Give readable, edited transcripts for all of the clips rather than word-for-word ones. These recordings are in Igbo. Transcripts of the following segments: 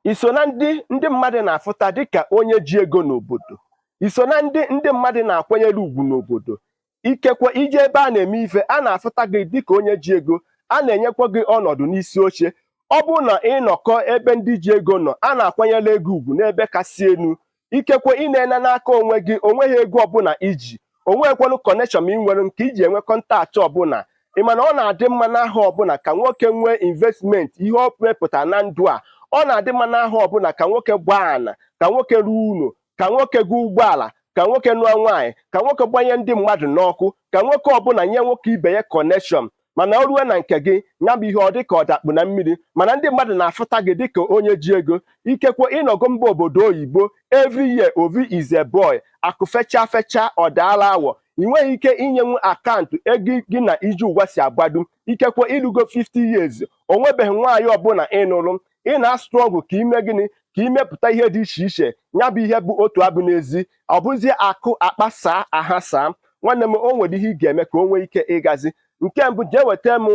I so na ndị mmadụ na-afụta dịka onye ji ego n'obodo? I so na ndị mmadụ na-akwanyere ugwu n'obodo? Ikekwe ije ebe a na-eme ife, a na-afụta gị dịka onye ji ego, a na-enyekwa gị ọnọdụ n'isi oche. Ọ bụrụ na ị nọkọ ebe ndị ji ego nọ, a na-akwanyere ego ugwu n'ebe kasị elu. Ikekwe ị na-ene n'aka onwe gị, onweghị ego ọbụla iji, onweghịkwanụ connection ị nwere nke iji enwe contact ọbụla. Ị ma na ọ na-adị mma n'ahọ ọbụla ka nwoke nwee investment, ihe ọ mepụtara na ndụ a. Ọ na-adị mma n'ahọ ọbụla ka nwoke gbaa ana, ka nwoke ruo ụlọ, ka nwoke gụọ ụgbọala, ka nwoke nụọ nwaanyị, ka nwoke gbanye ndị mmadụ n'ọkụ, ka nwoke ọbụla nye nwoke ibe ya connection. Mana o ruo na nke gị, ya bụ ihe ọ dị ka ọ dakpu na mmiri. Mana ndị mmadụ na-afụta gị dịka onye ji ego. Ikekwe ịnọgo mba obodo oyibo, every year Ovi is a boy, akụ fecha fecha, ọ daala awọ. Ị nweghị ike inyenwu account ego gị na ije ụwa si agbado. Ikekwe ịlụgo 50 years, o nwebeghị nwaanyị ọbụla ịnụrụ. Ị na-struggle ka ime gịnị? Ka imepụta ihe dị iche iche. Ya bụ ihe bụ otu abụ n'ezi, ọ bụzie akụ akpasaa ahasaa. Nwanne m, o nwere ihe ị ga-eme ka o nwee ike ịgazi. Nke mbụ, jee weta m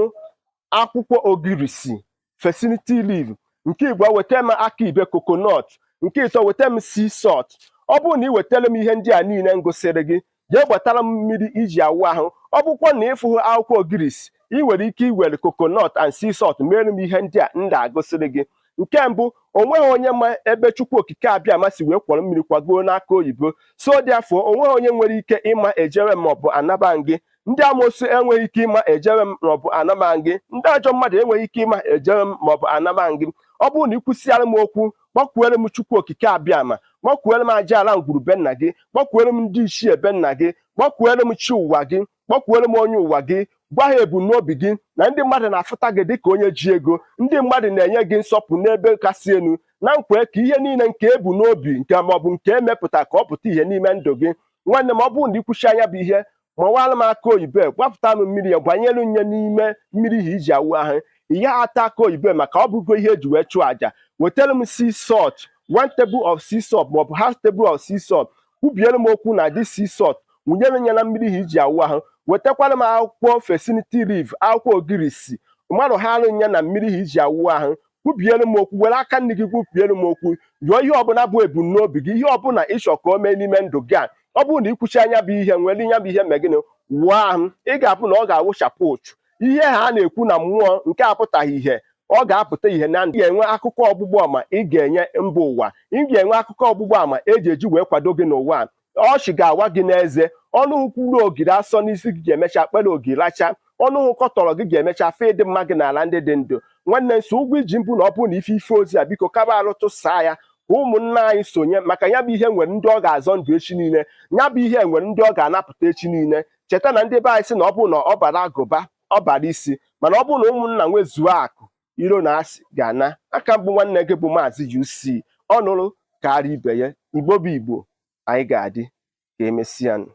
akwụkwọ ogirisi, fertility leaf. Nke ịbụọ, weta m aka ibe, coconut. Nke ịtọ, weta m sea salt. Ọ bụrụ na ị wetara m ihe ndị a niile m gosiri gị, jee gbatara m mmiri iji awụ ahụ. Ọ bụkwa na ịfụhụ akwụkwọ ogirisi, ị nwere ike iwere coconut and sea salt mere m ihe ndị a m ga-agosiri gị. Nke mbụ, o nweghị onye ma ebe Chukwu Okike Abịa si wee kwọrọ mmiri kwagoo n'aka oyibo. So therefore, o nweghị onye nwere ike ịma ejere m maọbụ anaba gị. Ndị amoosu enweghị ike ịma ejere m maọbụ anaba gị. Ndị ajọ mmadụ enweghị ike ịma ejere m maọbụ anaba gị. Ọ bụrụ na ị kwụsịara m okwu, gbakwuere m Chukwu Okike Abịama, gbakwuere m aja ala ngwuru be nna gị, gbakwuere m ndị ichie be nna gị, gbakwuere m chi ụwa gị, gbakwuere m onye ụwa gị, gwa ha ebumnobi gị na ndị mmadụ na-afụta gị dịka onye ji ego, ndị mmadụ na-enye gị nsọpụ n'ebe kasị elu, na nkwe ka ihe niile nke ebu n'obi nke maọbụ nke emepụta ka ọ pụta ihe n'ime ndụ gị. Nwanne m, ọ bụrụ na ikwuchi anya bụ ihe, mawara m aka oyibo, gwapụta m mmiri ya, gbanyere nye n'ime mmiri ihe iji awụ ahụ. Ị ya ata aka oyibo maka ọ bụgo ihe eji wee chụọ àjà. Wetara m sea salt, one table of sea salt maọbụ half table of sea salt. Kwubiere m okwu na dị sea salt, wụnyere ya na mmiri ihe iji awụ ahụ. Wetakwara m akwụkwọ fertility leaf, akwụkwọ ogirisi, mmadụ ha arụ ya na mmiri ihe iji awụ ahụ. Kwubiere m okwu, were aka nne gị kwubiere m okwu, yọọ ihe ọbụla bụ ebumnobi gị, ihe ọbụla ịchọ ka o mee n'ime ndụ gị a. Ọ bụrụ na ikwuchi anya bụ ihe nwere ya bụ ihe mee gịnị, wụọ ahụ, ị ga-abụ na ọ ga-awụchapụ ụchụ. Ihe ha a na-ekwu na mmụọ nke apụtaghị ihe, ọ ga-apụta ihe na ndụ. Ị ga-enwe akụkọ ọgbụgbọ ama ị ga-enye mba ụwa. Ị ga-enwe akụkọ ọgbụgbọ ama eji eji wee kwado gị n'ụwa a. Ọchị ga-awa gị n'eze. Ọnụ kwuru ogiri asọ n'isi gị ga-emecha kpere ogiri racha. Ọnụ hụ kọtọrọ gị ga-emecha fe ịdị mma gị n'ala ndị dị ndụ. Nwanne, nso ụgwọ iji mbụ na ọ bụrụ na ife ife ozi a, biko kaba alụ tụsaa ya ka ụmụnna anyị sonye, maka ya bụ ihe nwere ndị ọ ga-azọ ndụ echi niile. Ya bụ ihe nwere ndị ọ ga-anapụta echi niile. Cheta na ndị be anyị sị na ọ bụrụ na ọ bara agụba, ọ bara isi. Mana ọ bụrụ na ụmụnna nwezuo akụ, iro na asị ga-ana aka. Mbụ, nwanne gị bụ Maazị UC. Ọ nụrụ karịa ibe ya. Igbo bụ Igbo, anyị ga-adị ka emesịanụ.